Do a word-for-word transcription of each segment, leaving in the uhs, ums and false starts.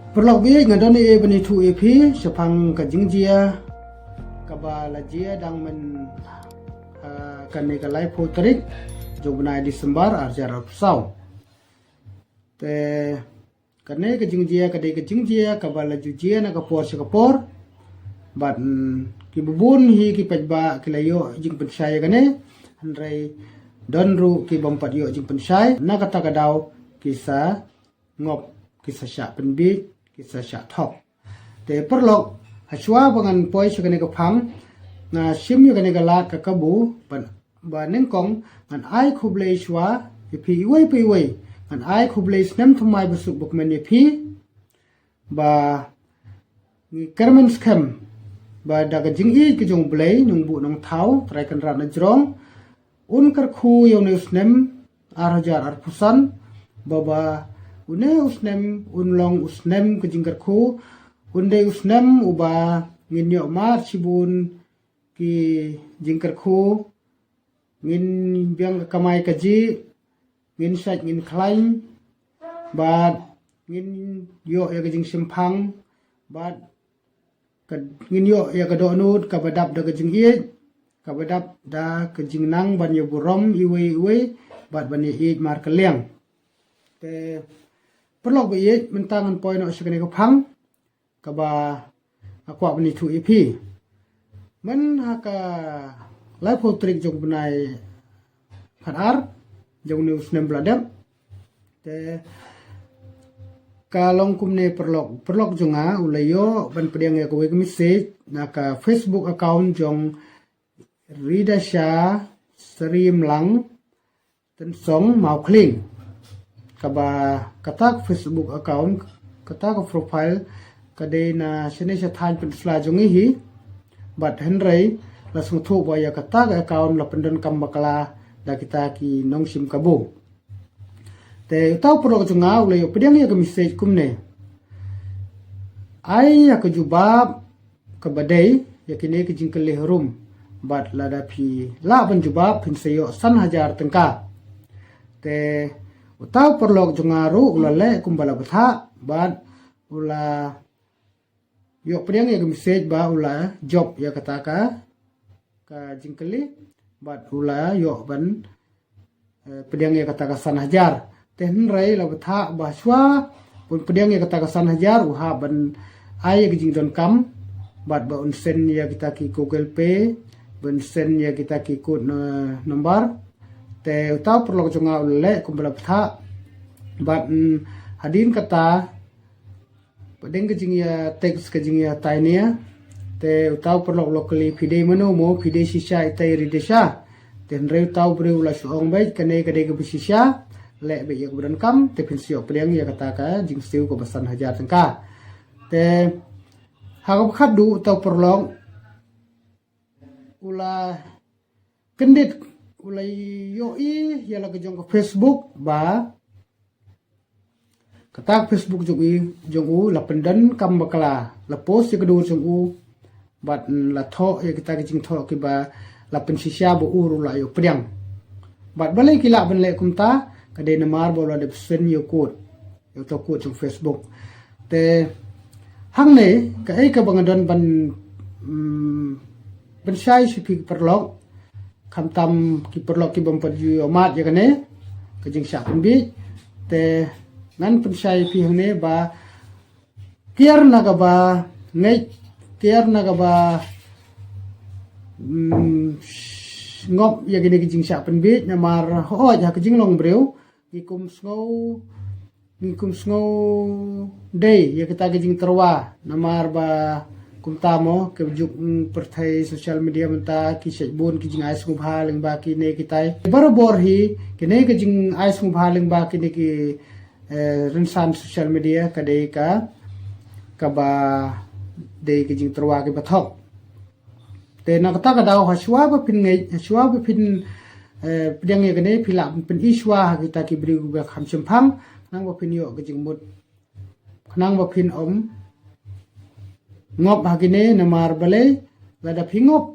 Paralok baieit, nga don ei ei ban ïathuh ïa phi shaphang ka jingjia kaba la jia dang mynta, ah, kane ka laiphew tarik jong u bnai December arhajar arphew saw. Te kane ka jingjia ka dei ka jingjia kaba la ju jia na ka por sha ka por. Bad, mm, kiba bun hi ki paidbah ki la ïoh jingpynshai ïa kane. Hynrei don ruh ki bym pat ïoh jingpynshai. Na kata ka daw ki sa ngop, ki sa shah pynbiej, ki sa shah thok. Te paralok, hashwa ba ngan poi sha kane ka phang, nga shim ïa kane ka lad ka kabu, ba, ba nyngkong ngan ai khublei shwa ïa phi iwei pa iwei. Ngan ai khublei snem thymmai basuk bakmen ïa phi. Ba ngi kyrmen skhem ba da ka jingïeit ka jong U Blei, Nongbuh Nongthaw, Trai Kynrad na jrong, un kyrkhu ïa une u snem arhajar arphew san, ba ba une u snem un long u snem ka jingkyrkhu, un dei u snem uba ngin ïoh mad shibun ki jingkyrkhu, ngin biang ka kamai kajih, ngin shait ngin khlaiñ, bad ngin ïoh ïa ka jingshemphang, bad ka, ngin ïoh ïa ka dohnud kaba dap da ka jingïeit, kaba dap da ka jingnang ban ïaburom iwei iwei, bad ban ïaieit markylliang. Te paralok baieit, mynta ngan poi noh sha kane ka phang kaba nga kwah ban ïathuh ïa phi. Myn ha ka laiphew tarik jong u bnai khatar jong une u snem ba la dep. Te ka long kumne paralok, paralok jong nga u la ïoh ban pdiang ïa kawei ka message na ka Facebook account jong Ridasha Srimlang Tynsong Mawkhlieng. Kaba kata ka Facebook account, kata ka profile ka dei na shane sha thaiñ pynsla jong ngi hi. Bad hynrei la sngewthuh ba ïa kata ka account la pyndonkam bakla da kita ki nongshim kabu. Te uta u paralok jong nga u la ïoh pdiang ïa ka message kumne: Ai ïa ka jubab kaba dei ïa kine ki jingkylli harum, bad lada phi lah ban jubab phin sa ïoh san hajar tyngka. Te uta u paralok jong nga ruh u la leh kumba la bthah, bad u la ïoh pdiang ïa ka message ba u la jop ïa kata ka, ka jingkylli, bad u la ïoh ban, eh, pdiang ïa kata ka san hajar. Te hynrei la bthah ba shwa ban pdiang ïa kata ka san hajar u hap ban ai ïa ka jingdonkam, bad ba un send ïa kita ki Google Pay, ban send ïa kita ki code, eh, number. Te uta u paralok jong nga u la leh kumba la bthah, bad, mm, hadien kata pdeng ka jingïa text ka jingïa tainia. Te uta u paralok u la kylli, phi dei mano mo, phi dei shisha itai Ridasha? Te hynrei uta u briew u la shu ong beit, kane ka dei kaba shisha, leh beit ïa kaba donkam te phin sa ïoh pdiang ïa kata ka jingsiew kaba san hajar tyngka. Te ha kaba khatduh uta u paralok u la kyndit, u la ïohi ïa la ka jong ka Facebook ba kata ka Facebook jong i, jong u la pyndonkam bakla, la post ïa ka dur jong u, bad la thoh ïa kita ki jingthoh kiba la pynshisha ba u ruh u la ïoh pdiang. Bad balei ki lah ban leh kumta? Ka dei namar ba u la dep send ïa u code, ïa uta u code jong Facebook. Te hangne kaei kaba nga don ban, mm, pynshai sha phi ki paralok, khamtam ki paralok ki bym pat ju ïoh mad ïa kane ka jingshah pynbiej. Te ngan pynshai ïa phi hangne ba kiar na kaba ngeit, kiar na kaba, mm, ngop ïa kine ki jingshah pynbiej, namar hooid ha ka jinglong briew ngi kum sngew, ngi kum sngew dei ïa kita ki jingtyrwa, namar ba kumta mo, ka juk, mm, pyrthei social media mynta, ki shait bun ki jingai sngewbha lyngba kine kitai. Barabor hi kine ki jingai sngewbha lyngba kine ki, eh, rynsan social media ka dei ka, kaba dei ki jingtyrwa kiba thok. Te na kata ka daw, hashwa ba phin ngeit, hashwa ba phin, eh, pdiang ïa kane, phi lah phin i shwa ha kita ki briew ba kham shemphang, khnang ba phin ïoh ka jingmut, khnang ba phin ym ngop ha kine. Namar balei? Lada phi ngop,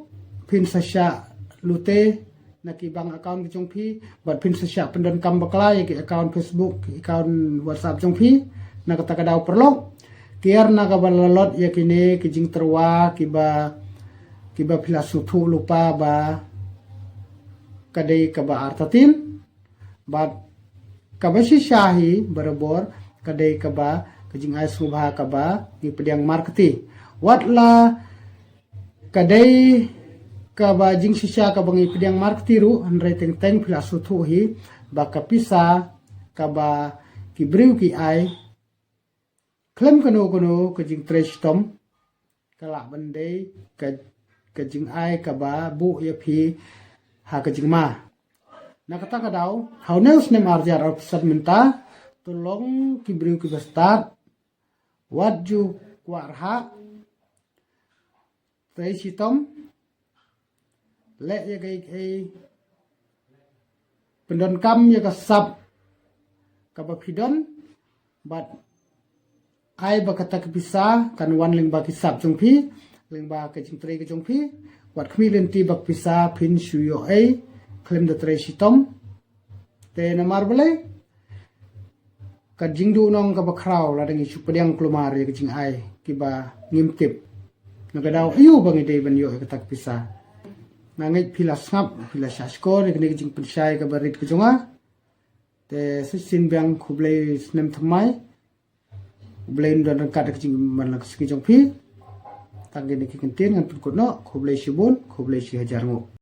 phin sa shah lute na ki bank account ki jong phi, bad phin sa shah pyndonkam bakla ïa ki account Facebook, ki account WhatsApp jong phi na kata ka daw, paralok. Kiar na kaba la lot ïa kine ki jingtyrwa kiba, kiba phi la sngewthuh lypa ba ka dei kaba artatien. Bad kaba shisha hi barabor ka dei kaba ka jingai sngewbha kaba ngi pdiang markti. Wat la ka dei kaba jingshisha kaba ngi pdiang markti ruh, hynrei teng teng phi la sngewthuh hi ba ka pisa kaba ki briew ki ai khlem kano kano ka jingtrei shitom ka lah ban dei ka, ka jingai kaba buh ïa phi ha ka jingma. Na kata ka daw, ha une u snem ar hajar arphew san mynta, to long ki briew kiba stad, wat ju kwah rhah, trei shitom, leh ïa kaei kaei, pyndonkam ïa ka sap kaba phi don, bad ai ba kata ka pisa kan wan lyngba ki sap jong phi, lyngba ka jingtrei ka jong phi. Wat khmih lynti ba ka pisa phin shu ïoh ei khlem da trei shitom. Te namar balei? Ka jingduhnong kaba khraw lada ngi shu pdiang kulmar ïa ka jingai kiba ngim tip. Na ka daw aiu ba ngi dei ban ïoh ïa kata ka pisa. Nga ngeit phi la sngap, phi la shah shkor ïa kane ka jingpynshai kaba rit ka jong nga. Te sa shisien biang, khublei snem thymmai. U Blei un don ryngkat ka jingman la ka sngi jong phi. Tang kine ki kyntien ngan pynkut noh, khublei shibun, khublei shi hajar nguh.